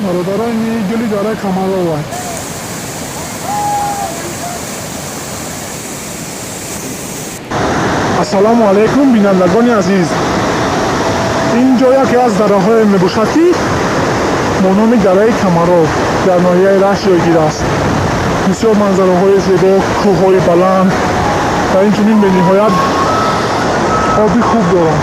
Бародарони гули дараи Камарова. Ассалому алайкум, бинандагони азиз. Ин ҷо яке аз дараҳое мебошад, ки бо номи дараи Камаров дар ноҳияи Рашт ҷойгир аст. Бисёр манзараҳои зебо, кӯҳҳои баланд ва инчунин бениҳоят оби хуб дорад.